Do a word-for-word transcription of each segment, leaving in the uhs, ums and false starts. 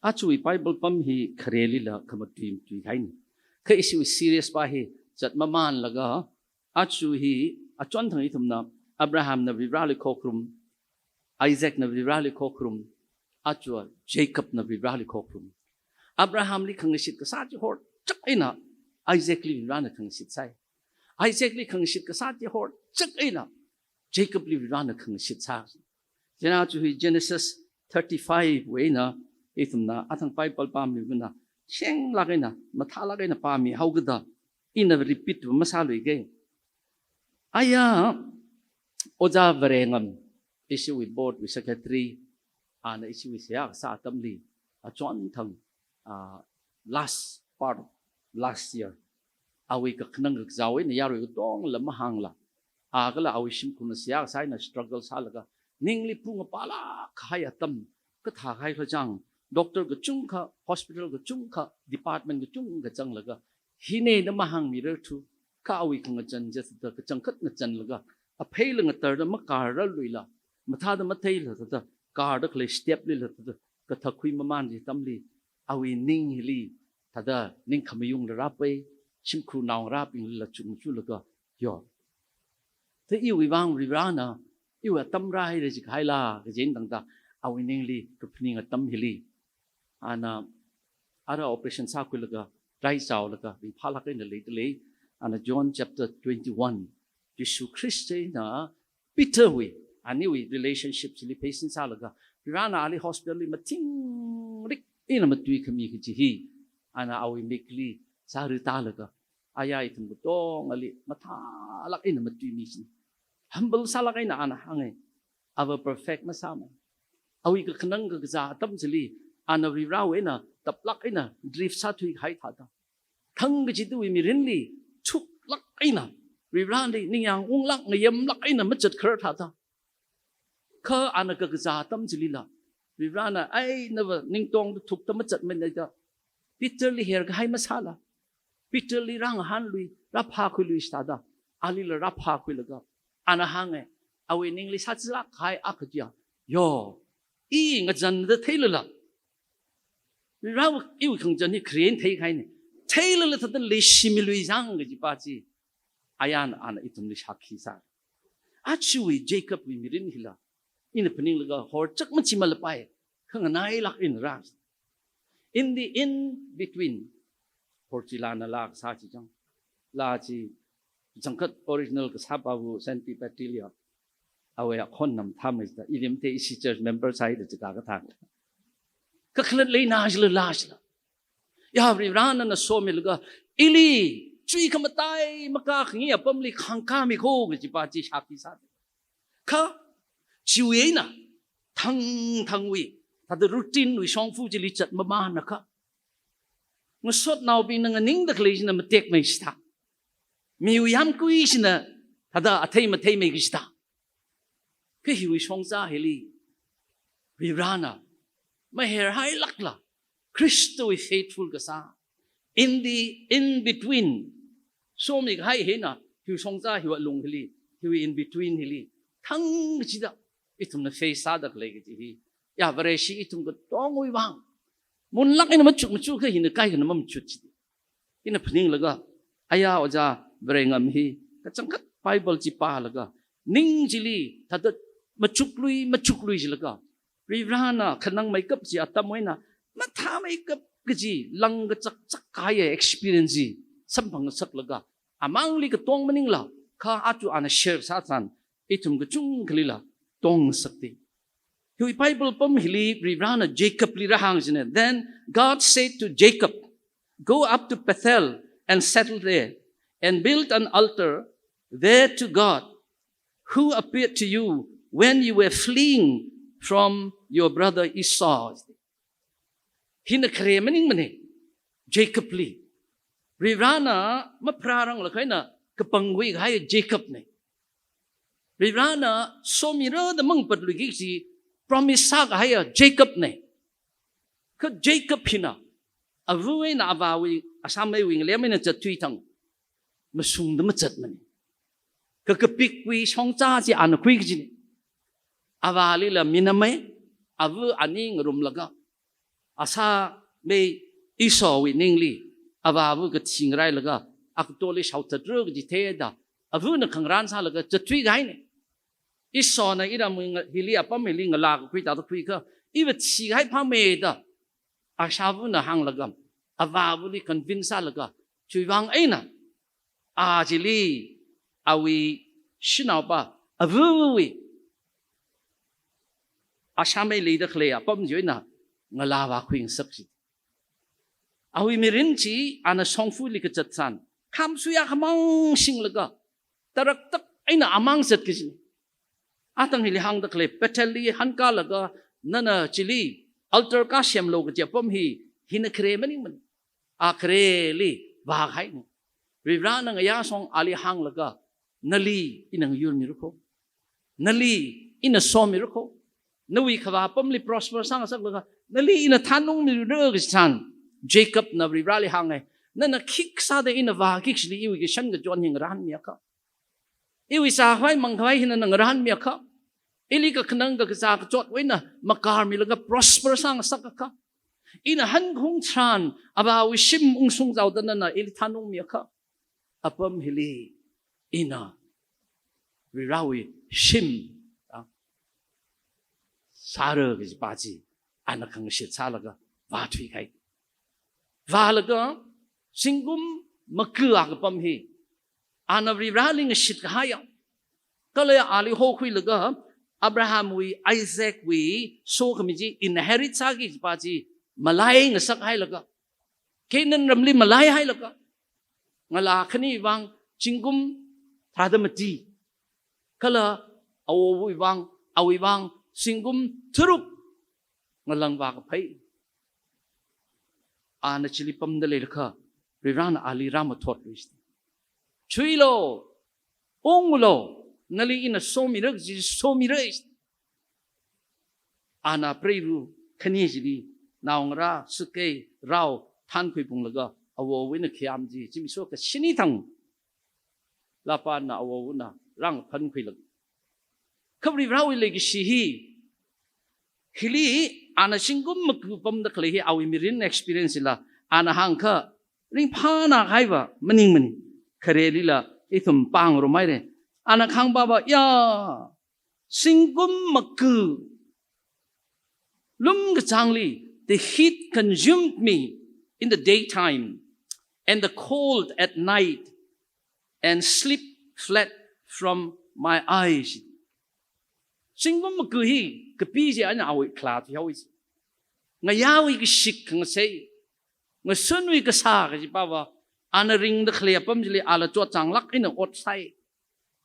Ajawui Bible pam hi kharelila khamatui matui kahaina. Kha ishiwui series pa hi zatmamanlaga, aja hi achonthang ithumna Abrahamna Varivarali khokharum, Isaacna Varivarali khokharum, aja Jacobna Varivarali khokharum. Abrahamli khangashit kasā chi horchak eina Isaacli Varivarana khangashit sāi. Isaacli khangashit kasā chi horchak eina Jacobli Varivarana khangashit sā. Chieina aja hi Genesis thirty-five wui eina ithumna athang Bible pāmiwui vāngna shenglāk eina, mathālāk eina pāmihaokida, ina repeat va masāluike. Aya, Ojā Varengam, ishiwui board wui secretary, ana ishiwui seihā kasā atamli, achonthang, ah, last part of last year, awui kakhanang kakazāwui eina yarui katongla mahāngla, a kala awui shimkhurna seihā kasā eina struggle sālaga, ningli pung apālāk kahai atam, kathā kahai kachang, doctor kachungkha, hospital kachungkha, department kachungkha zanglaga, hina da mahāngmirarthu, kha awui khangazan chi thāda kachangkhat ngazanlaga, apheila ngatarda makārarluila, mathāda matheila thāda, kārda khalei step lila thāda, kathakhui maman chi atamli, awui ning hili, thāda ning khamayungla rāpai, shimkhur naongarābinglila chungchulaga, yo. Thā iwui vāng Varivarana, iwui atam rāhaira jikahaila, kaji eina tangda, awui ningli kaphaning atam hili, ana, ara operation sākhuilaga, raichaolaga, ringphālāk eina leidalei, ana John chapter twenty-one, Jishu Khrista eina Peter wui, aniwui relationship chili pheisin sālaga, Varivarana ali hospital li mathingrik eina matuikhami kaji hi, ana awui mikli sāritālaga, aya ithum katongali mathālāk eina matuimi china. Humble sālāk eina ana hānga, ava perfect masāmana. Awui kakhanang kakazā atam chili, ana Varivarawui eina taplāk eina drift sāthui kahai thāda, thang kachidawui mirinli thuklāk eina, Varivarali ningyāng unglāk ngayamlāk eina machatkharar thāda, kha ana kakazā atam chilila, Varivarana einava ningtongda thukta machatmana da, Peterli her kahai masāla, Peterli rāngahānlui, rāphākhuilui chithāda, alila rāphākhuilaga, ana hānga, awui ningli sāchilāk kahai akha chiya, yo, i ngazanda theilala, Varivara iwui khangazan hi khare eina theikahaina. Theilala thāda leishimilui jang kajipa chi, ayana ana ithumli shākhi sā. Ajawui Jacobwui mirin hila, ina phaninglaga horchak machimalapai, khanganailāk eina rā. In the in between, Horchilana laa kasā chi chang. Laa chi, changkhat original kasāpava Saint Peter Tilio, awui akhon namathāmei chida, ilim te ishi church member sāhaida chikha kathang. Kakhalat leina jila laa jila, ya Varivarana na somilaga, ili, chui khamatai makakhangai apamli khāngkāmi kho kajipa chi shākhi sā. Kha, chiwui eina, thangthangwui, thāda routine wui shongfa chili zatmamānakha, ngasotnaobingna nganingda khalei china matekmei chida, miwui yamkui china thāda athei matheimei kachida. Kha hiwui shongza hili, Varivarana maherhailākla, Khristawui faithful kasā, in the in between, somi kahai hina, hiwui shongza hiwui alung hili, hiwui in between hili, thangkachida ithumna face sāda khalei kaji hi, ya Vareshi ithum katongwui vang, munlāk eina machuk machuk kha hina kaikhana mamachut chi. Ina phaninglaga, aya ojā Varengam hi, kachangkhat Bible chi pālaga, ning chili thāda machuklui, machuklui jilaga, Varivarana khanangmeikap chi atamwui eina, mathāmeikap kaji, langkachak chak kahai experience chi samphangngasaklaga, amangli katong maningla, kha aja ana share sātharan, ithum kachungkhalila tongngasakti. Hiwui Bible pam hili Varivarana Jacobli rāhāng china. Then God said to Jacob, "Go up to Bethel and settle there, and build an altar there to God, who appeared to you when you were fleeing from your brother Esau." Hina khare maningmana, Jacobli. Varivarana mapharāranglakha eina kapangkhui kahai Jacobna. Varivarana somira da mangpatluiki kaji promise sākahaiya Jacobna. Kha Jacob hina, ava eina avāwui, asāmeiwui ngalem eina zatthui thang, mashungda mazatmana. Kakapikwui shongza chi ana khui kajina. Avālila minamei, ava ani ngarumlaga, Asāmei Esauwui ningli, avāva kathi ngarailaga, akatoli shaothatru kaji theida, avana khangarān sālaga zatthui kahaina. Esauna iram nga-, hili apam hili ngalā kakhui thāda khuikha, iva thikahai phāmeida, ashāvana hānglaga, avāvali convince sālaga, chiwui vang eina, a chili, awui shanaopa, avawui, ashāmei leida khalei apam chi eina, ngalā vākhui ngasak chi. Awui mirin chi, ana shongfali kazat tharan, khamsui akhamang shinglaga, taraktak eina amang zat kaji. Athang hili hāngda khalei, Bethelli hankālaga, nana chili, altar kāsemlu kaji apam hi, hina khare maningmana. A khareli vākahaina. Varivarana ngayā shong ali hānglaga, nali ina ngayurmira kho. Nali ina somirako. Nawui khavā apamli prosper sāngasaklaga, nali ina thanungmira kaji tharan, Jacobna Varivarali hānga, nana khikha sāda ina vāki kachili iwui kashan kachon hi ngarānmiakha. Iwui zākhavai mangkhavai hi nana ngarānmiakha. Ili kakhanang kakazā kachotwui eina makarmilaga prosper sāngasakakha. Ina hanhung tharan, avāwui shim ungshung chaoda nana ili thanungmiakha. Apam hili ina Varivarawui shim, ah, sāra kajipa chi, ana khangashit sālaga vāthuikahai. Vālaga zingkum maga akha apam hi, ana Varivarali ngashitkahaiya. Kala ali hokhuilaga Abrahamwui, Isaacwui, sokhami chi inherit sāki kajipa chi, malai ngasakhailaga, Canaan ramli malaihailaga, ngalā khani vang zingkum tharāda mati. Kala awowui vang, awui vang, zingkum tharuk ngalang vākaphai. Ana chili pamda leilakha, Varivarana ali rāmathotluishita. Chuilu, unglu, nali ina somira kaji somira. Ana preiru khani chili, naongarā, sakei, rao, thankhuiphunglaga, awowui eina khayam chi, zimiksho kashini thang. Lapanna awowuna rāngaphankhuilaga. Kha Varivarawui leikashi hi, hili ana zingkum maga pamda khalei hi awui mirin experience la, ana hāngkha, ringphānā kahaiva maningmana. Kharelila, ithum pāngarumhaira. Ana kahāngpava, ya, zingkum maga lumkachāngli, the heat consumed me in the daytime, and the cold at night, and sleep fled from my eyes. Zingkum maga hi, kapi chi eina awui khala thihaowa. Ngayāwui kashik khangasei, ngasunwui kasā kajipava, ana ringda khalei apam chili ala chotchānglāk eina ot sai.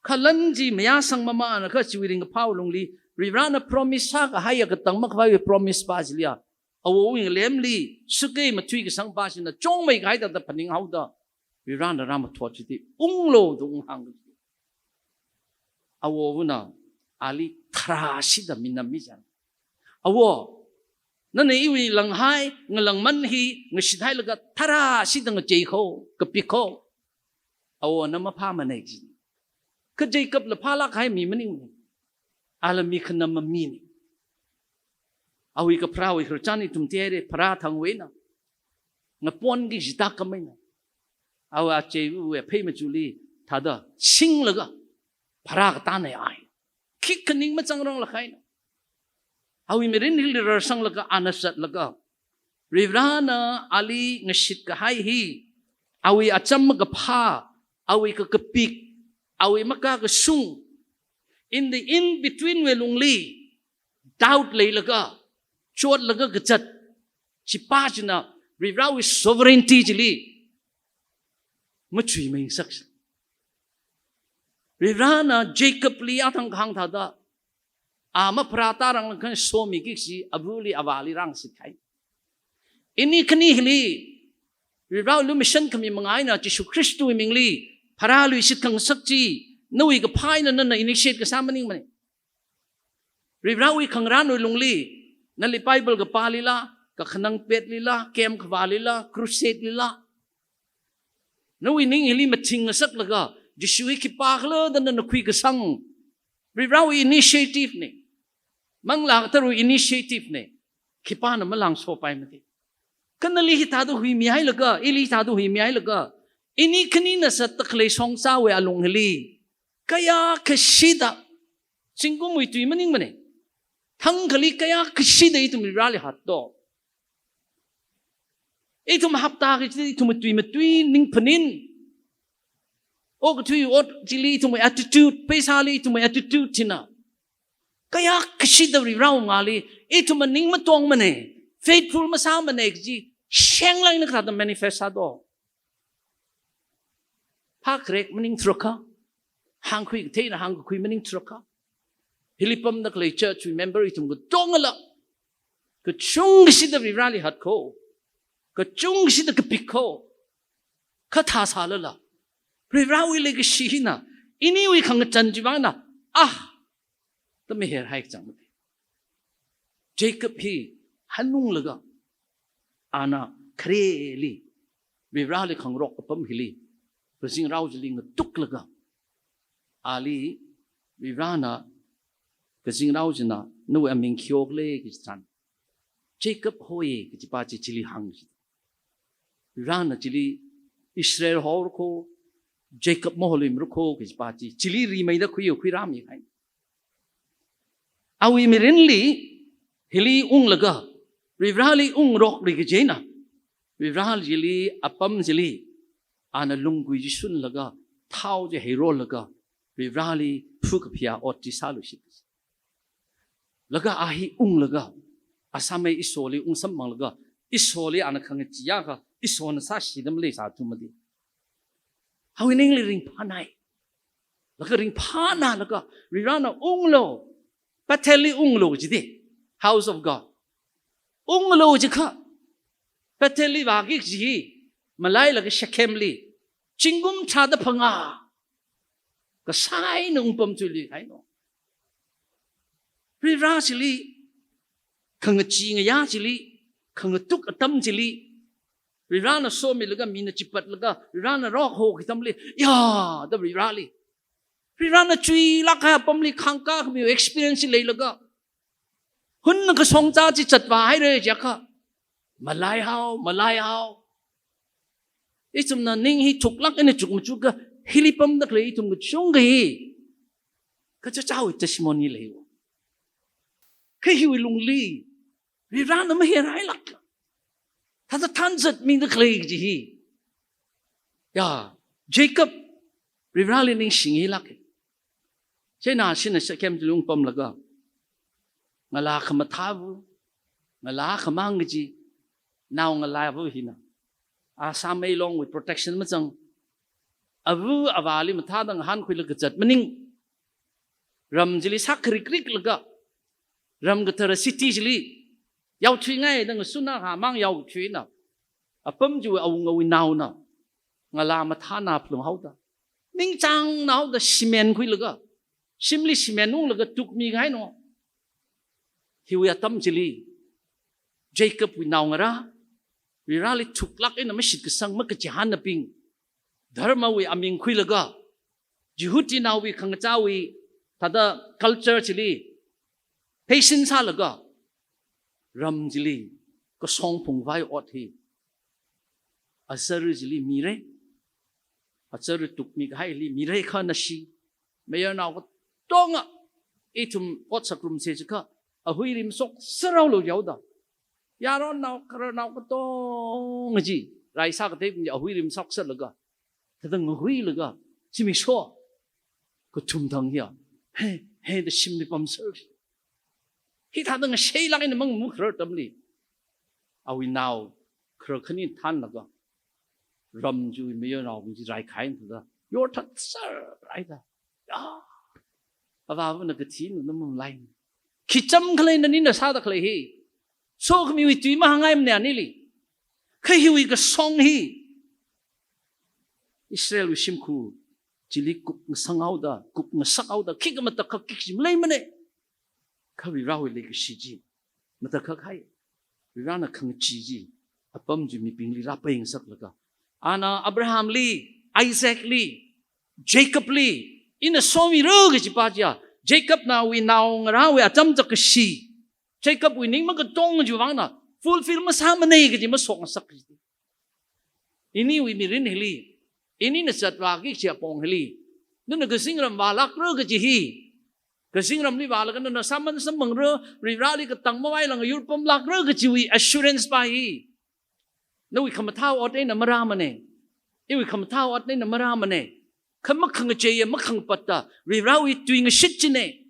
Kha lan chi mayāsangmamānakha chiwui ringkaphā lungli, Varivarana promise sākahaiya katang makhavaiwui promise pa chiliya, awowui ngalemli, sakei mathuikasangpa china chongmeikahai thāda phaninghaoda, Varivarana rāmathot chiti, unglu da unghāng. Awowuna ali tharāshida minammi chang. Awo, nana iwui langhai, ngalāngman hi, ngashithailaga tharāshida ngacheikho, kapikho. Awona maphāmana kaji. Kha Jacobla phālāk kahai mi maningmana. Ala mi khanama mina. Awui kapharāwui khararchan ithum theira, pharā thangwui eina ngaponki kaji tākam eina, awui acheiwui phei machuli thāda shinglaga pharā katāna ai. Khikha ning machangranglakha eina, awui mirin hili rarsanglaga ana zatlaga, Varivarana ali ngashitkahai hi, awui acham makaphā, awui kakapik, awui makakashung, in the in between wui lungli, doubt leilaga, chotlaga kazat, chipa china Varivarawui sovereignty chili machuimeingasak. Varivarana Jacobli athang kahāng thāda, a mapharā tāranglakha somiki kaji avali avāli rāngashitkahai. Ini khani hili, Varivarawui lumashan khami manga eina Jishu Khristawui mingli pharāluishit khangasak chi, nawui kaphā eina nana initiate kasā maningmana. Varivarawui khangarānwui lungli, nali Bible kapālila, kakhanang petlila, camp kavālila, crusade lila, nawui ning hili mathing ngasaklaga, Jishu hi khipākhala da nana khuikasang, Varivarawui initiative na. Manglā katharawui initiative na. khipāna malāngsopaimati. Kha nali hithāda huimihailaga, ili hithāda huimihailaga, ini khanina zatda khalei shongzawui alung hili, kayākha shida, zingkumwui tui maningmana. Thangkhali kayākha shida ithum Varivarāli hatto. Ithum hapta kachida ithum tui matui ning phaning. Okathui ot chili ithum attitude, pheisāli ithum attitude china, kayākha shida Varivarāwui mangāli ithum ning matongmana, faithful masāmana kaji shenglāk eina kathāda manifest sāto. Phākharek maningthurakha, hāngkhui katheina hāngkakhui maningthurakha, hili pamda khalei church member ithum katongala, kachungkha shida Varivarāli hatkho, kachungkha shida kapikho, kha thāsālala, Varivarāwui leikashi hina iniwui khangachān chivangna, ah, da maherhai kachangmati. Jacob hi hanunglaga, ana khareli, Varivarāli khangarok apam hili, kazingrao chili ngatuklaga, ali Varivarāna, kazingrao china, nawui aming khi okle kaji tharan, Jacob hoi kajipa chi chili hāng shi. Varivarāna chili Israel horakho, Jacob maholui marakho kajipa chi chili rimeida khui khuirāmihai. Awui mirinli hili unglaga, Varivarāli ungrokri kajina, Varivarā chili, apam chili, ana lunggui chi shunlaga, thao chi heirolaga, Varivarāli phakaphayā ot chi sāluishit. Laga a hi unglaga, asāmei Esauwuili ungsampanglaga, Esauwuili ana khangachee akha, Esauwuna sāshida maleisāthu mati. Awui ningli ringphānai. Laga ringphānalaga, Varivarāna unglu, Bethelli unglu jida, house of God. Unglu jiakha, Bethelli vāki kaji hi, malailaga Shechemli, zingkum tharāda phangā kasā eina ungpamthuiluihaina. Varivarā chili, khangachee ngayā chili, khangatuk atam chili, Varivarāna somilaga, mina chipatlaga, Varivarāna rokho kaji atamli, ya, da Varivarāli, Varivarāna chuilāk kahai apamli khangkā khamiwui experience leilaga, hun kashongzā chi zatvāhaira jiakha, malaihao, malaihao. Ithumna ning hi thuklāk eina chukmachukakha, hili pamda khalei ithum kachungkha hi, kachichāwui testimony leiya. Kha hiwui lungli, Varivarāna maherhailāk. Thāda thanzatmida khalei kaji hi, ya, Jacob, Varivarāli ningshinghailāka. Chieina ashina Shechem chili ungpamlaga, ngalā khamathāva, ngalā khamang kaji, naongalāva hina, asāmei longwui protection mazang, ava avāli mathāda ngahānkhuilaga kazat maning, ram chili sākharikriklaga, ram kathara city chili yaothuingaida ngashun akha mang yaothuina, apam chiwui awungawui naona ngalā mathāna phalunghaoda, ningchāngna haoda, shimānkhuilaga, shimli shimān unglaga tukmihaina. Hiwui atam chili, Jacobwui naongarā, Varivarāli thuklāk eina mashitkasang makachihānnabing, dharmawui aming khuilaga, Jihudinaowui khangachāwui thāda culture chili pheisin sālaga, ram chili kashong phungvai ot hi azar chili mira, azar tukmi kahaili mira kha nashi, mayarnao katonga ithum ot sāngarumsa jiakha, ahui rimshok sāraolu yaoda, yaronnao khararnao katonga chi, rai sākathei kum chi ahui rimshok sālaga, thāda ngahuilaga, zimiksho kathum thang hiya, he, he da shimli pamser. Hithāda ngasheilāk eina mangmu kharar atamli, awui nao kharar khani thanlaga, ram chiwui mayarnao chi raikhaida, yorthatser haida, ya, avāvana kathi nunam malai. Khi cham khalei nani na sāda khalei hi, sokhamiwui tui mahāngngaimana anili. Kha hiwui kashong hi, Israelwui shimkhur chili kupngasang haoda, kupngasak haoda, khikha matakhak khikha chi maleimana. Kha Varivarāwui leikashi chi matakhak hai. Varivarāna khangachee chi apam chi mibingli rāpeingasaklaga, ana Abrahamli, Isaacli, Jacobli ina somira kajipa chiya, Jacobna awui naongarāwui atam chākashi, Jacobwui ning makatong chiwui vangna fulfill masāmanei kaji mashokngasak kaji. Iniwui mirin hili, inina zatvāki kaji apong hili, nana kazingram vālākra kaji hi, kazingramli vālaga nana sāman samphangra, Varivarali katang mavailanga yurpamlākra kajiwui assurance pa hi. Nawui khamathā ot eina marāmanei. Iwui khamathā ot eina marāmanei. Kha makhangacheiya, makhangapatta Varivarawui tuingashit chinei.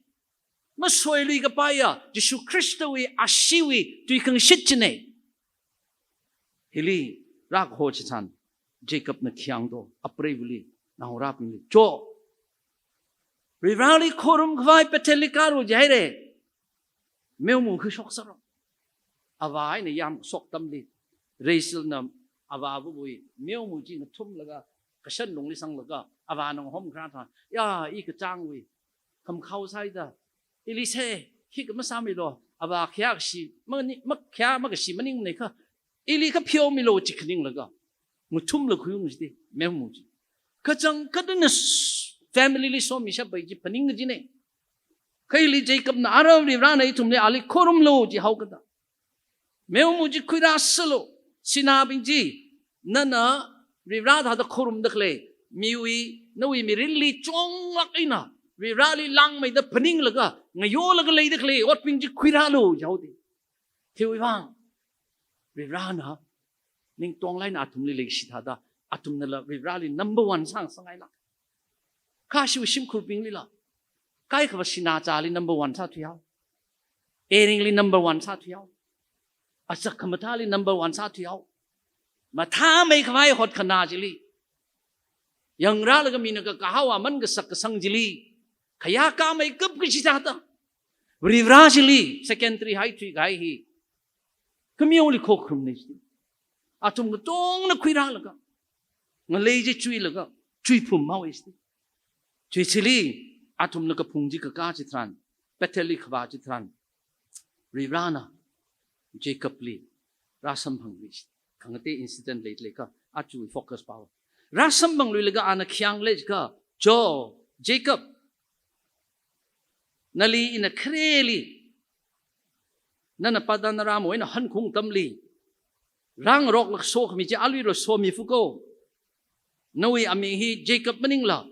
Masoilui kapaiya Jishu Khristawui asheewui tuikhangashit chinei. Hili rākaho chitharan Jacobna khi hāngdo, apreiva̱li, naongarābingli, cho, Varivarali khorumkhavai Bethelli kālu jihaire. Meoma khuishok sāra. Avā eina yamkashok atamli, Rachelna avāva̱wui meoma chi ngathumlaga, kashan lungli sanglaga, avāna ngahomkharā tharan, ya, i kachāngwui khamakhao sāida, ili se, khikha masāmilu, avā khayā kashi, mani, makhayā makashi maningmanei kha, ili kha pheomilu chi khaninglaga, ngathumla khuiung jide, meoma chi. Kachangkhatna s-, family li somishappai chi phaning kajinei. Kha hili Jacobna ara Varivarana ithumli ali khorumlu jihaokada, meoma chi khuirāsālu, sinābing chi, nana Varivara thāda khorumda khalei, miwui, nawui mirinli chonglāk eina Varivarali langmeida phaninglaga, ngayolaga leida khalei otbing chi khuirālu jihaode. Khiwui vang, Varivarana ningtonglāk eina athumli leikashi thāda, athumnala Varivarali number one sāngasakngailāk. Kha ashiwui shimkhurbinglila, kaikhava sinā chāli number one sāthuihao. Earring li number one sāthuihao. Azak khamathāli number one sāthuihao. Mathāmeikhavai hotkhanā chili, yangrālaga mina kakahao aman kasak kasang chili, khayā kāmeikap kaji thāda, Varivara chili secondary haithui kahai hi, khameoli khokharumnei jide. Athum katongna khuirālaga, ngalei chi chuilaga, chuiphum haowe jide. Chiwui thili, athumna kaphung chi kakā chitharan, Bethelli khavā chitharan, Varivarana Jacobli rāsamphangluishit. Khangatei incident leilei kha, aja focus pao. Rāsamphangluilaga ana khi hāngle jiakha, cho, Jacob, nali ina khareli, nana Paddan Aram wui eina hankhaung atamli, rāngaroklaga sokhami chi aluila somifa ko. Nawui aming hi Jacob maningla,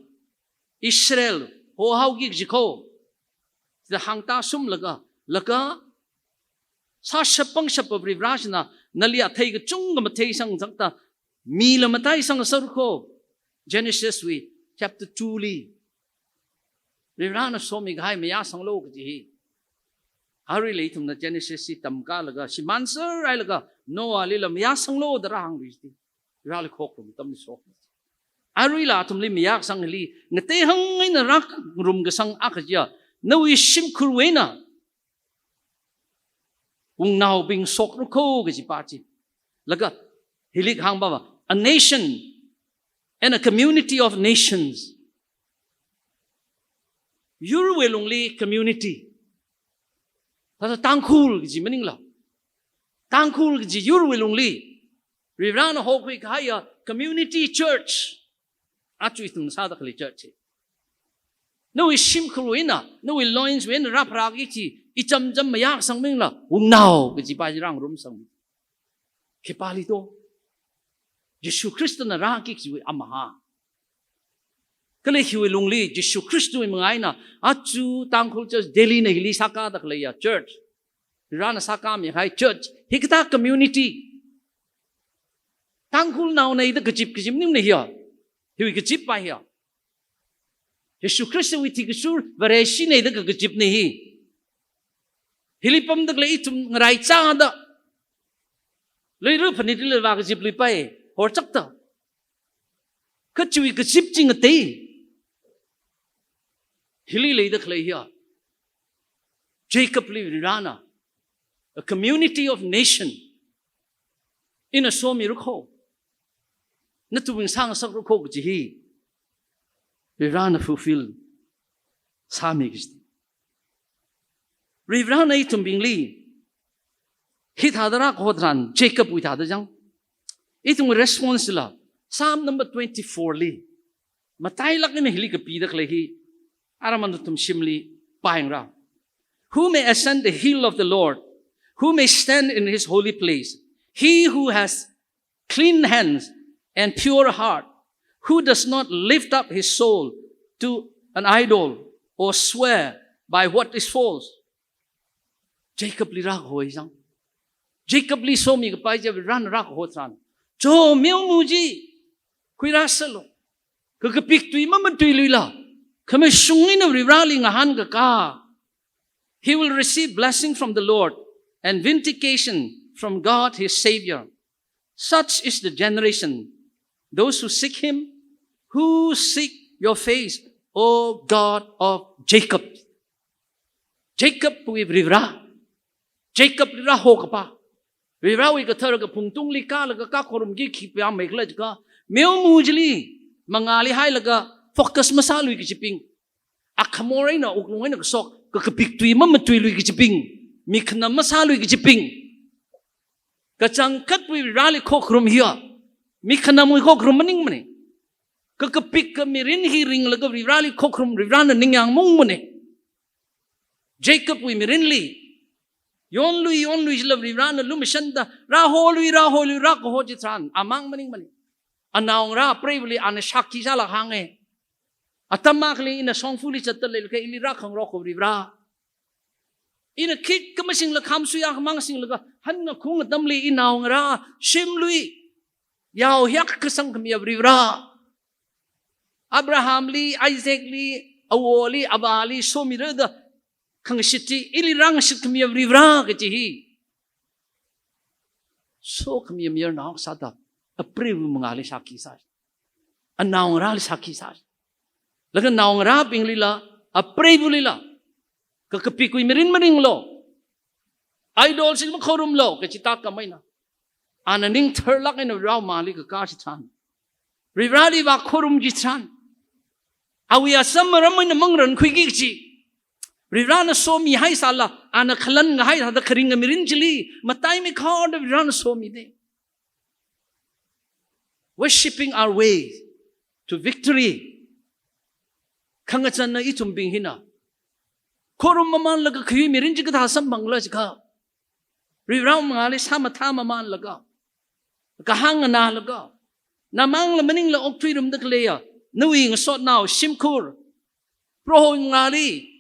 Israel hohaoki kaji ko, da hāngtāsumlaga, laga sāshap pangshap Varivara china nali athei kachungkha matheisangthakta, mila mataisangsa ko. Genesis wui chapter two li Varivarana somikahai mayāsanglu kaji hi. Aruila ithumna Genesis hi tamkālaga, shimānserhailaga, Noah lila mayāsanglu da rāhānglui jide. Vareli khokharum atamli sok. Aruila athumli mayākasang hili, ngateihang eina rāngarumkasang akha chiya, nawui shimkhurwui eina wungnaobing shokra ko kaji pa chi. Laga hili kahāng pava, a nation and a community of nations. Yurwui lungli community. Thāda Tangkhul kaji maningla, Tangkhul kaji yurwui lungli Varivarana hokhui kahaiya community church, aja ithum sāda khalei church hi. Nawui shimkhurwui eina, nawui loins wui eina rāpharāki kaji, ichamcham mayākasang maningla, wungnao kaji pa chi rāngarumsang. Khipāli to, Jishu Khristana rāki kajiwui amahā. Kala hiwui lungli Jishu Khristawui manga eina, aja Tangkhul church Delhi na hili sākāda khaleiya church, Varena sākāmihai church, hikathā community, Tangkhulnaonei da kazip kazipnei hiya. Hiwui kazip pa hiya. Jishu Khristawui thikashur Vareshinei da kakazipnei hi. Hili pamda khalei ithum ngaraichāda, leiru phanit lila vākazipluipai, horchakta. Kha chiwui kazip chi ngatei. Hili leida khalei hiya, Jacobli Varena, a community of nation, ina somira ko, nathumwui eina sāngasakra ko kaji hi Varena fulfill sāmi kaji. Varena ithumbingli hithāda rākaho tharan Jacobwui thāda chang. Ithumwui response la Psalm number twenty-four li matailāk eina hili kapida khalei hi, ara manathum shimli pāyangra. Who may ascend the hill of the Lord? who may stand in his holy place, he who has clean hands and pure heart, who does not lift up his soul to an idol or swear by what is false. Jacobli rākahoi zang. Jacobli somi kapai chi Varena rākaho tharan, cho meomu chi khuirāsālu. Kakapik tui mamatuiluila, khamashung eina Varivarali ngahānkaka, he will receive blessing from the Lord and vindication from God his Savior. Such is the generation, those who seek him, who seek your face, O God of Jacob. Jacobwui Varivara, Jacobli rāhokapa, Varivarawui kathar kaphung tungli kālaga kā khorumki khipāmeikhala jiakha, meomu chili mangāli hailaga focus masālui kachibing, akhamor eina wuklung eina kashok, kakapik tui mamatuilui kachibing, mikhanam masālui kachibing. Kachangkhatwui Varivarali khokharum hiya mikhanamwui khokharum maningmane. Kakapik kamirin hi ringlaga Varivarali khokharum, Varivarana ningyāng maungmane. Jacobwui mirinli, yonlui yonlui jila Varivarana lumashanda, rāholui rāholui rākaho chitharan amang maningmane. Anaongarā apreivali ana shākhi sālāk hānge. Atam akhali ina shongfali zatda leilakha ili rākhangarok ko Varivara. Ina khikha masingla, khamsui akhamang singlaga, hanna khung atamli inaongarā shimlui yao hiyak kasang khamiya Varivara. Abrahamli, Isaacli, awoli, avāli somira da khangashit chi, ili rāngashit khamiya Varivara kachi hi, sokhamiya mayarnao sāda, apreiwui mangāli shākhi sā, anaongarāli shākhi sā. Laga naongarābinglila, apreivulila, kakapikwui mirin maninglo, idol sing makhorumlo kachi tākam eina, ana ning tharlāk eina Varivara mangāli kakā chitharan, Varivarali vākhorum chitharan, awui asam aram eina mangrankhuiki kachi, Varivarana somihaisāla, ana khalan ngahai thāda kharinga mirin chili mataimei kharda Varivarana somide. Worshipping our way to victory. Khangachāna ithumbing hina, khorum mamānlaga khayu mirin chi kathā samphangla jiakha, Varivara mangāli sāmathā mamānlaga, kahāng nganālaga, namangla maningla okthuirumda khaleiya nawui ngasotnao shimkhur, Proho mangāli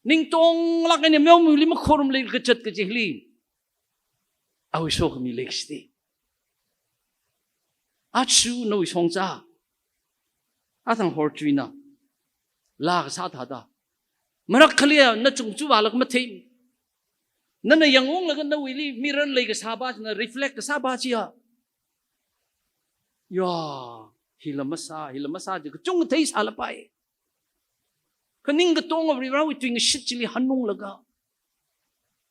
ningtonglāk eina meomuli makhorumlui kazat kachili, awui sokhami leikashide. Aja nawui shongza, athang horchuina laa kasā thāda, marak khaleiya na chungchu vālāk mathei. Nana yangunglaga nawuili mirror leikasā pa china, reflect kasā pa chiya, ya, hila masā, hila masā chi kachungkha theisālapai. Kha ning katonga Varivarawui tuingashit chili hanunglaga,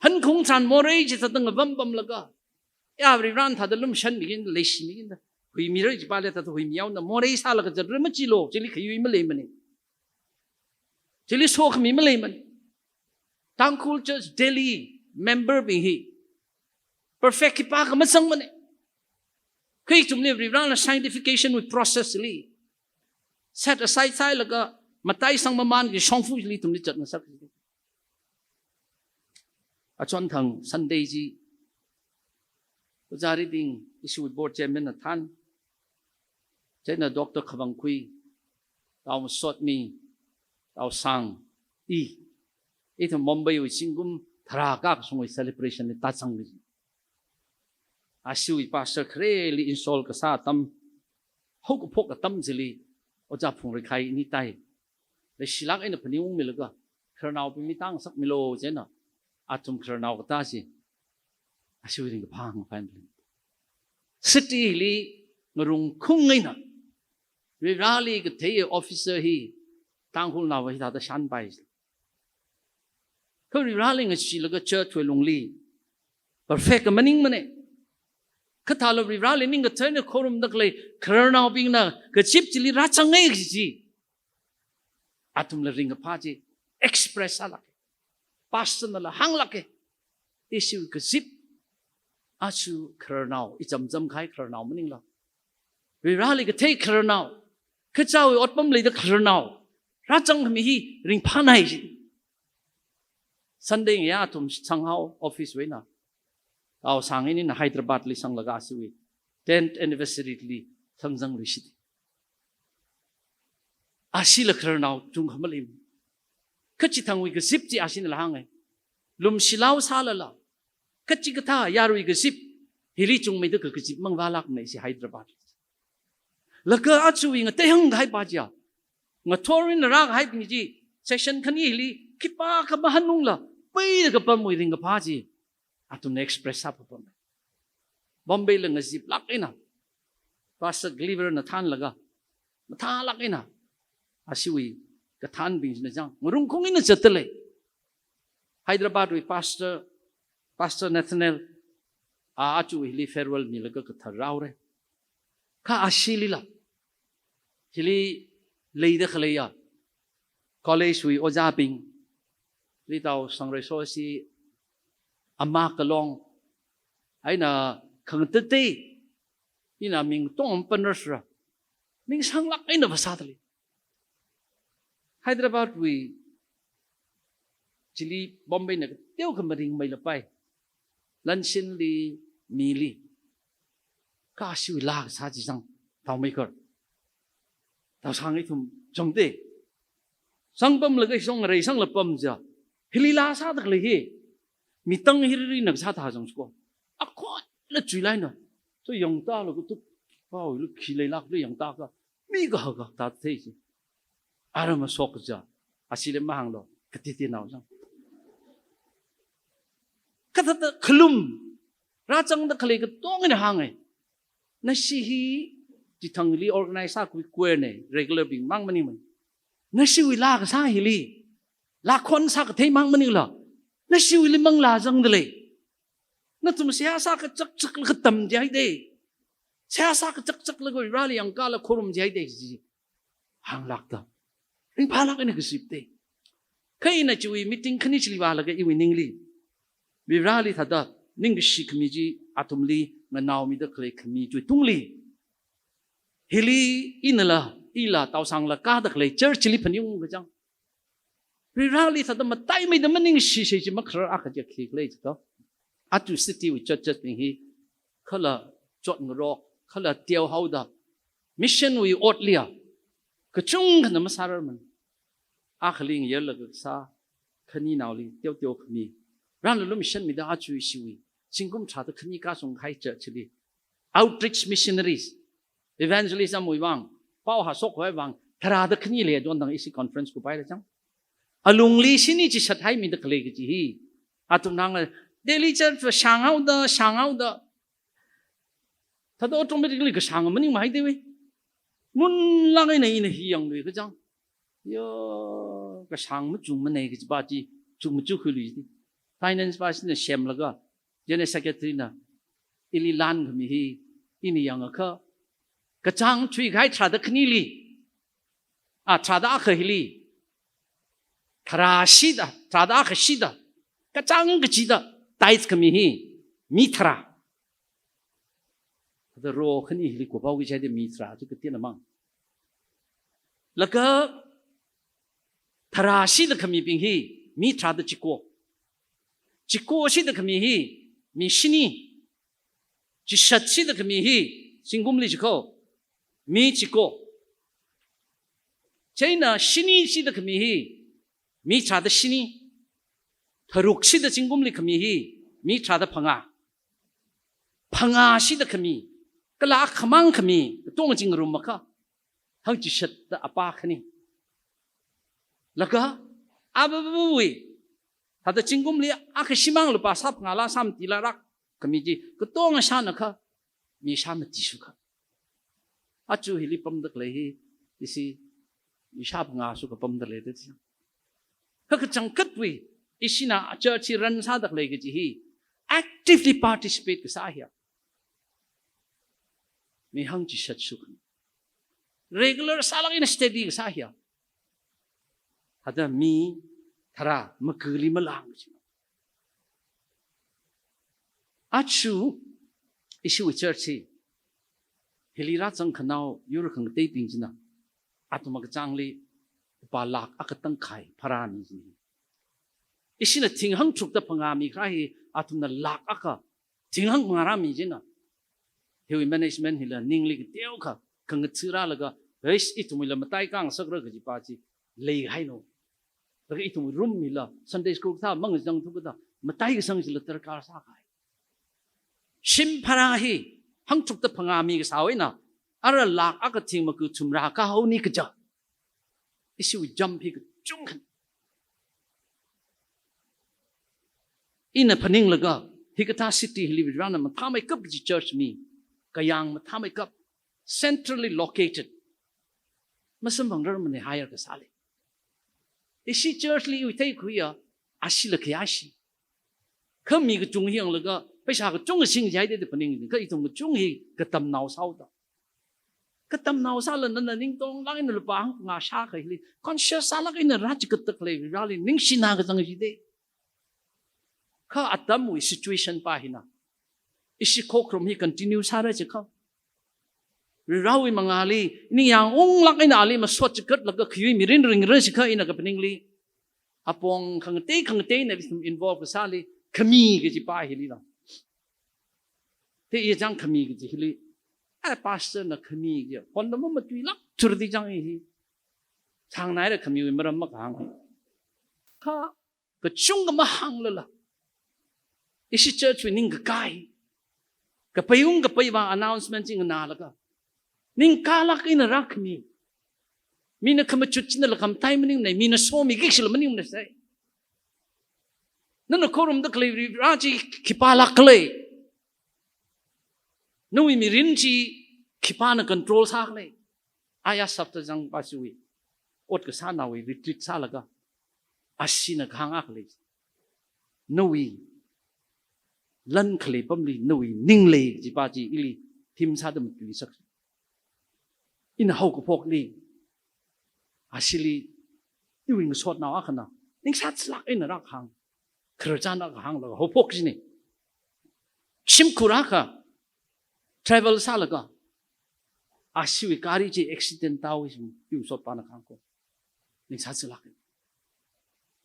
hankhung tharan morei chithāda ngavampamlaga, ya, Varivarana thāda lumashanmikinda, leishimikinda, huimira jipale thāda huimihaona, morei sālaga zatra machilo, chili khayui maleimane. Chili sokhami maleimane. Tangkhul Church Delhi memberbing hi perfect khipākha mazangmane. Kha ithumli Varivarana sanctification wui process li set aside sāhailaga, mataisang mamānki shongfa chili ithumli zatngasak. Achonthang Sunday chi, Ojā Riding, ishiwui board chairman na thān, chieina Doctor Khavangkhui, Tao Masotmi, Tao Sang, i, ithum Mumbai wui zingkum tharā kakashungwui celebration li tāzangli, ashiwui pastor khareli install kasā atam, haokaphok atam chili, Ojā Phungreikhai ini tai. Leishilāk eina phaningungmilaga, khararnaobing mi tāngasakmilo chieina, athum khararnao katā chi, ashiwui ringkaphā hāngpai. City li ngarungkhung eina, Varivarali kathei officer hi, Tangkhulnao hithāda shānpai. Kha Varivarali ngacheelaga church wui lungli perfect kha maningmane. Kha thāla Varivarali ning kathar eina khorumda khalei khararnaobingna kazip chili rāzange kaji chi, athumla ringkaphā chi express sālāke. Pastor nala hānglāke. Ishiwui kazip, aja khararnao, ichamcham kahai khararnao maningla, Varivarali kathei khararnao, kachāwui otpam leida khararnao rāzangkhami hi ringphānai ji. Sunday ngayā athum sanghao office wui eina, Aosang eina Hyderabad li sanglaga ashiwui tenth anniversary li sangzang luishit. Ashila khararnao chungkha maleimanei. Kachithangwui kazip chi ashina hāngai. Lumshilao sālala, kachikathā yarui kazip, hili chungmeida kakazip mang vālākmana ishi Hyderabad. Laga achuwui ngateihang kahai pa chiya, ngathor eina rākahaibing chi, session khani hili khipākha mahānungla, peida kapamwui ringkaphā chi athumna express sāpapamei. Bombay la ngaziplāk eina, Pastor Gulliver na thānlaga, mathālāk eina, ashiwui kathānbing china chang, ngarungkhung eina zatdalei. Hyderabad wui Pastor, Pastor Nathaniel, a achu hili farewell milaga kathar rāhaora. Kha ashilila, hili leida khaleiya college wui ojābing, Litao Sangreisosei, Ama Kalong, eina khangateitei, ina ming tongam panrasra, ningsanglāk eina vāsādalei. Hyderabad wui chili Bombay na kateokha maringmeilapai. Lanshinli, mili. Kha ashiwui laa kasā chi zang, Taomeikar, Taosang ithum zangda, sangpamlaga shong ngareisangla pam chiya, hili laa sāda khalei hi, mi tang hirina kasā thāzang siko. Akhon la chuilaina. So yangtālaga tu, pao lu khi leilāk lu yangtākha, mi kahak kahak thāda thei chi. Ara mashok kaja, ashili mahānglu, kateiteinao zang. Kathāda khalum, rāzangda khalei katongna hāngai. Nashi hi chithangli organize sākhui choir nei, regular bing mang maningmana. Nashiwui laa kasā hili, laa khon sākathei mang maningla, nashiwuili manglā zangdalei. Nathum seihā sākachakchaklaga tam jihaida, seihā sākachakchaklaga Vareli yangkālaga khorum jihaida chi hānglākda, ringphālāk eina kazipda. Kha ina chiwui meeting khani chili vālaga iwui ningli, Vareli thāda ningkashi khami chi athumli nganaomida khalei khami chiwui tungli, hili inala, ila, Taosangla kāda khalei church li phaningungkachang, Vareli thāda mataimeida maningshi shei chi makharar akha chi khi khalei chito. Achu city wui churches bing hi, khala chotngarok, khala teohaoda, mission wui otliya kachungkhana masārarmana. Akhali ngayarlaga kasā, khaninaoli teoteo khami, rānlalu mission mida achu ishiwui zingkum tharāda khani kashung kahai church li outreach missionaries, evangelism wui vang, pao hāshok khavai vang, tharāda khani lei, ajon dang ishi conference kuphaila chang. Alungli shini chishat haimida khalei kaji hi, athumna hānga, Delhi church va shānghaoda, shānghaoda, thāda automatically kashāng maningmahai dei. Munlāk eina ina hi yangluikachang, yo, kashāng machungmanei kaji pa chi, chung machukhuilui chi. Finance pa shina semlaga, General Secretary na ili lan khami hi, ina yangakha, kachāng thuikahai tharāda khanili, a, tharāda akha hili, tharā shida, tharāda akha shida, kachāng kachida tithe khami hi mi tharā. Thāda ro khani hili kuphaoki jihaida mi tharā chi kateonamang. Laga tharā shida khamibing hi mi tharāda chiko. Chiko shida khami hi mi shini. Chishat shida khami hi zingkumli chiko, mi chiko. Chieina shini shida khami hi mi tharāda shini. Tharuk shida zingkumli khami hi mi tharāda phangā. Phangā shida khami, kala akhamang khami, katonga chingarumakha, hangchishatda apā khani. Laga, avāva̱wui, thāda zingkumli akha shimāng lupā sāphangāla sāmatīla rākhami chi katonga shānakha, mi shāmatīshukha. Achu hili pamda khalei hi, ishi mi shāphangā shukha pamda leida chi. Kha kachangkhatwui, ishina church hi run sāda khalei kaji hi, actively participate kasā hiya, mi hangchishat shukha. Regular sālāk eina steady kasā hiya, thāda mi tharā makali malang kaji. Achu ishiwui church hi, hili rāzang khanao yur khangateibing china, athum akachāngli lupā lakh akha tangkhai pharāmi chi. Ishina thing hangtharukda phangā mikharā hi, athumna lakh akha tinghang ngarāmi china. Hiwui management hila ningli kateokha, khangatha rālaga, "Eish, ithumwuila matai khangasakra," kajipa chi leihailo. Laga ithumwui room hila Sunday school kathā mangazangthu kajida, matai kasang chila darkar sākahai. Shim phara hi hangchukda phangā mikasā eina, ara lakh akha thing maku thumrā kahaoni kaja. Ishiwui jump hi kachungkha. Ina phaninglaga, hikathā city hili Varena mathāmeikap kaji church mi, kayāng mathāmeikap, centrally located. Masamphangrarmana hire kasāli. Ishi church li iwui theikhuiya, ashila kayāshi. Kha mi kachung hi yanglaga, paisa kachungkha singchai da da phaning, kha ithum kachung hi katamnao sāhaoda. Katamnao sāla nana ningtonglāk eina lupā hangphangā shākahai hili, conscious sālāk eina rāchikatda khalei Vareli ningshina kazang jida. Kha atamwui situation pa hina, ishi khokharum hi continue sāra chiakha, Varewui mangāli ningyāng unglāk eina ali masot chikatlaga khayui mirin ringra chiakha, ina kaphaningli, apong khangatei khangateina ithum involve kasāli, khami kajipa hilila. Te iya chang khami kaji hili, a, pastor na khami kaji, honda mamatuilāk thurdi chang hi. Chang naira khamiwui maram makahāng hi. Kha kachungkha mahānglala, ishi church wui ningkakā hi, kapaiung kapaiva announcement chi nganālaga, ningkalāk eina rākhami. Mina khamachut china lakham tai maningnei, mina somiki kashila maningnei sai. Nana khorumda khalei Vare chi khipālāk khalei, nawui mirin chi khipāna control sākhalei. Aya sapta zangpa chiwui, ot kasānaowui retreat sālaga, ashina kahāng akha lei. Nawui lan khalei pamli nawui ning lei kajipa chi ili theme sāda matuisak. Ina haokaphokli, ashili, iwui ngasotnao akhana ningsātsilāk eina rākahāng, khararchan akha hānglaga haophok jina. Shimkhur akha travel sālaga, ashiwui gari chi accident tāhaowa, iwui sotpana kahāng ko. Ningsātsilāk.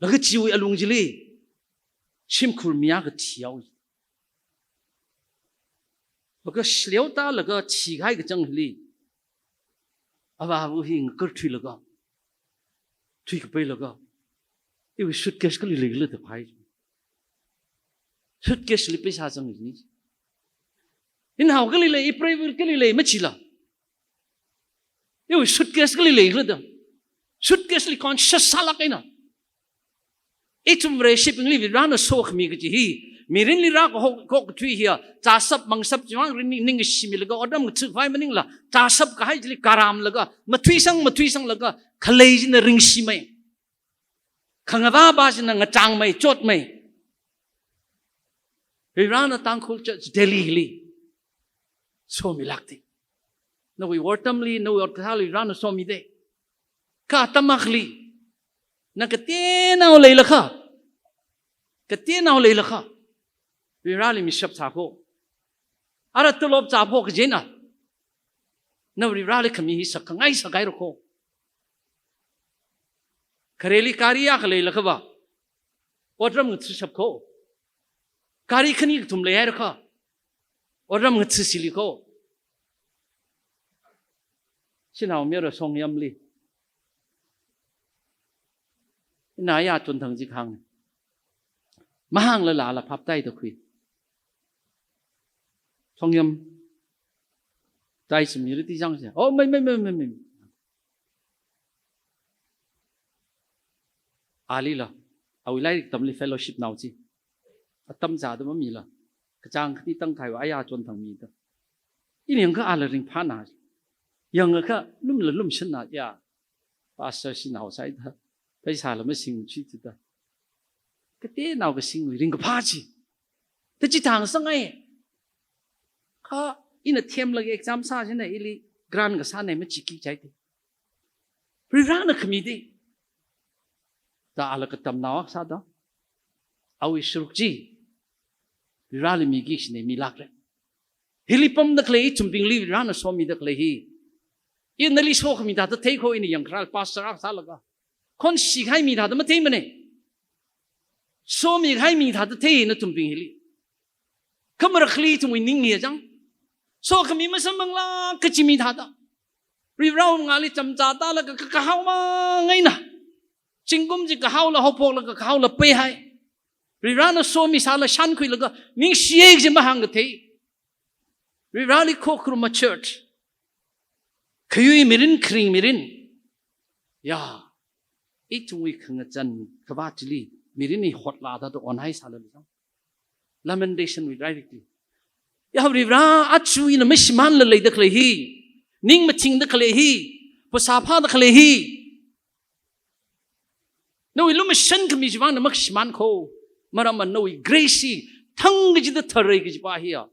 Laga chiwui alung chili shimkhur mi akha thihaowa. Laga shaleoda laga thikahai kachang hili, avāva hi ngakarthuilaga, thuikapailaga, iwui suitcase kali leikhala da phai. Suitcase li paisa zangni. Inhao kali lei, ipreiva kali lei machila, iwui suitcase kali leikhala da. Suitcase li conscious sālāk eina, ithum Vareshibingli Varena sokhami kaji hi, mirinli rākahok, hokthui hiya, chāshap mangshap chiwui vang ning, ningshimilaga otram ngathakhavai maningla, chāshap kahai chili karamlaga, mathuisang, mathuisanglaga, khalei china ringshimei, khangavāva china ngachangmei, chotmei. Varena Tangkhul Church Delhi li somilākti. Nawui otramli, nawui ot kasāli Varena somida. Kha atam akhali, na kateonao leilakha, kateonao leilakha, Vareli mishap sākho. Ara tolop zāphok kajina, na Vareli khami hi sakkhangai sakhaira kho. Khareli gari akha leilakhava, otram ngathashap kho. Gari khani kathum leihaira kha, otram ngathashili kho. Shanao mayara Songyamli, ina aya Chonthang chi kahāng. Mahānglala la phaptāi da khui. Songyam, tai simi riti jang se. Oh, mei, mei, mei, mei, mei. Alila, awui lairik tamli fellowship nao chi, atam zāda mamila, kachāng khani tangkhaiva aya Chonthang mida. Ina yangakha ala ringphāna. Yangakha lumla lumshanna ya. Pastor shanao saida, paisala masingchui chida, kateonao kasingwui ringkaphā chi, ta chithang sangai. Kha ina themlaga exam sā china, ili grant kasāna machiki chai te. Varena khamida. Ta ala katamnao akha sāda, awui saruk chi Vareli miki kashina milākra. Hili pamda khalei ithumbingli Varena somida khalei hi, ina nali sokhami thāda thei kho, ina yangkharā pastor akha sālaga. Khonshikahai mi thāda matheimana. Somikahai mi thāda thei nathumbing hili. Khamarakhali ithumwui ning hi chang. Sokhami masamphanglāk kachi mi thāda. Varivarāwui mangāli chamchā tālaga ka, ka, kahao mang eina. Zingkum chi kahaola haophoklaga kahaola peihai. Varivarāna somisāla shānkhuilaga ningshiya kaji mahāngkathei. Varivarāli khokharuma church. Khayui mirin, kharing mirin. Ya. Ithumwui khangachān khavā chili mirin hi hotlā thāda onhaisālala chang. Lamentation wui lairikli. Ya Varivarā, aja ina mashimānla leida khalei hi, ning mathingda khalei hi, phasā phāda khalei hi, nawui lumashan khami chiwui vang na makashimān kho. Maramva nawui grace hi thang kachida tharai kajipa hiya.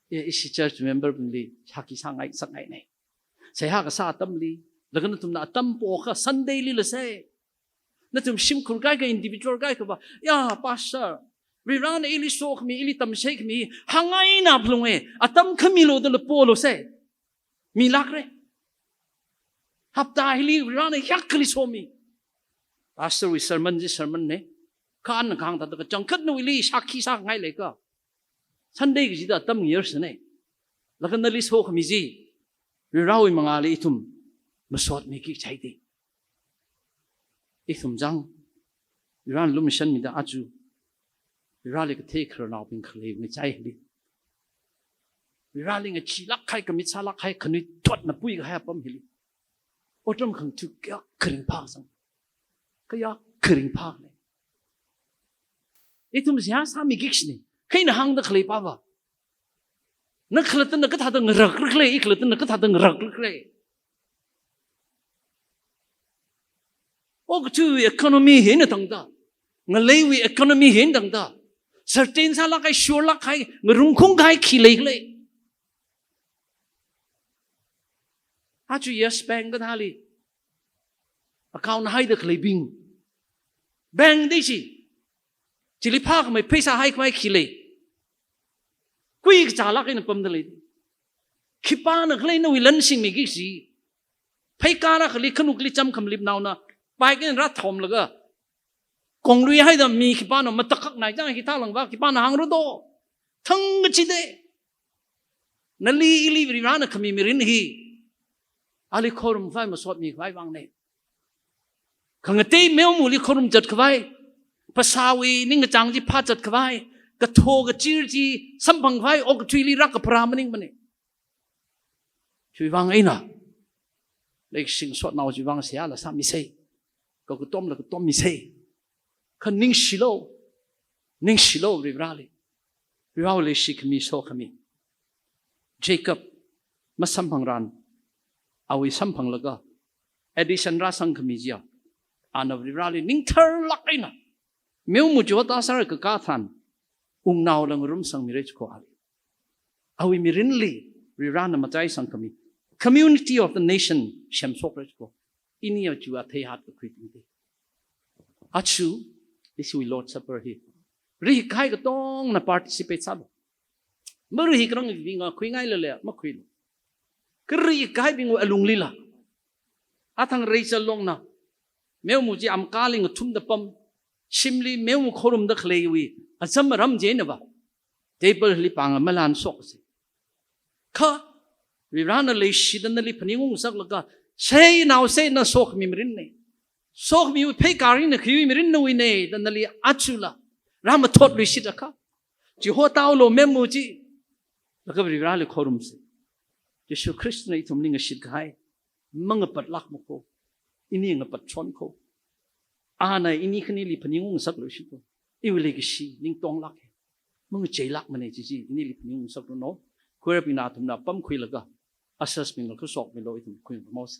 Ya, ishi church member bingli shākhi sāngai, sāngainei. Seihā kasā atamli, laga nathumna atam pokha Sunday lila sai. Nathum shimkhur kaikha individual kaikhava, ya, Pastor, Varivarāna ili sokhami, ili tamsheikhami, hāngngaina phalunge, atam khamilu dala polu sai. Milākre. Hapta hili Varivarāna hiyākhali somi. Pastor wui sermon chi sermon nei. Kha ana kahāng thāda kachangkhat nawuili shākhi sāngai leika. Sunday kachida atam ngayar sanei. Laga nali sokhami chi Varivarāwui mangāli ithum masotmiki chai dei. Ithum chang, Varivarāna lumashanmida aja, Varivarāli kathei khararnaobing khalei ngachaili, Varivarāli ngacheelāk kahai, kamit sālāk kahai, khanuithotna pui kahai apam hili, otram khangthu kayākha ringphā chang, kayākha ringphānei. Ithum seihā sāmiki kachine, kha ina hāngda khaleipava, na khalattana kathāda ngarakra khala, i khalattana kathāda ngarakra khala. Okathuiwui economy hi eina tangda, ngaleiwui economy hi eina tangda, certain sālāk kahai, sure lāk kahai, ngarumkhaung kahai khi lei khala. Aja Yes Bank kathāli account haida khaleibing, bank dei chi, chili phākhamei pheisā haikhamei khi lei. Kuikachālāk eina pamda lei. Khipāna khala nawui lan singmiki kachi. Pheikar akhali khanukli cham khamalipnaona bike eina rāthomlaga, konglui haida mi khipāna matakhak nai chang, hithālangva khipāna hāngra do. Thang kachida. Nali ili Varivarāna khami mirin hi, ali khorumkhavai masotmikhavai vangnei. Khangatei meomali khorumzat khavai, phasāwui ningkachāng chi phāzat khavai, katho kachir chi samphang khavai, okathuili rākapharā maningmanei. Chiwui vang eina, leikashi ngasotnao chiwui vang seihāla sāmisei, kakatomla katommisei. Kha ningshilu, ningshilu Varivarāli. Varivarāwui leishi khami, sokhami. Jacob masamphangran, awui samphanglaga addition rāsang khami chiya, ana Varivarāli ningtharlāk eina, meoma chihotā sāra kakā tharan, wungnaola ngarumsangmira chiko ali. Awui mirinli Varivarāna machaisang khami, community of the nation semshokra chiko. Ini aja athei hatkakhui tingte. Aja, ishiwui Lord Supper hi, ri kahai katongna participate sālu. Marihikarangbingva khuingailala makhuilu. Kha ri kahaibingwui alunglila, athang Rachel Longna meoma chi amkali ngathumda pam, shimli meoma khorumda khaleiwui acham aram chi einava, table li pānga malan shokse. Kha Varivarāna leishida nali phaningung ngasaklaga, sei nao sei, na sokhami mirinne. Sokhamiwui pheikar hina khayui mirin nawuine da nali ajala rāmathotluishit akha, chihotālu meoma chi, laga Varivarāli khorumse. Jishu Khristana ithumli ngashit kahai mangapatlākma kho. Ini ngapatchon kho. Ana ini khanili phaningung ngasakluishit kho. Iwui leikashi ningtonglāke. Mangacheilākmane chi chi inili phaningung ngasakluno. Choir bingna athumna pamkhuilaga, ushers bingla khuishokmilu, ithum khuiungmose.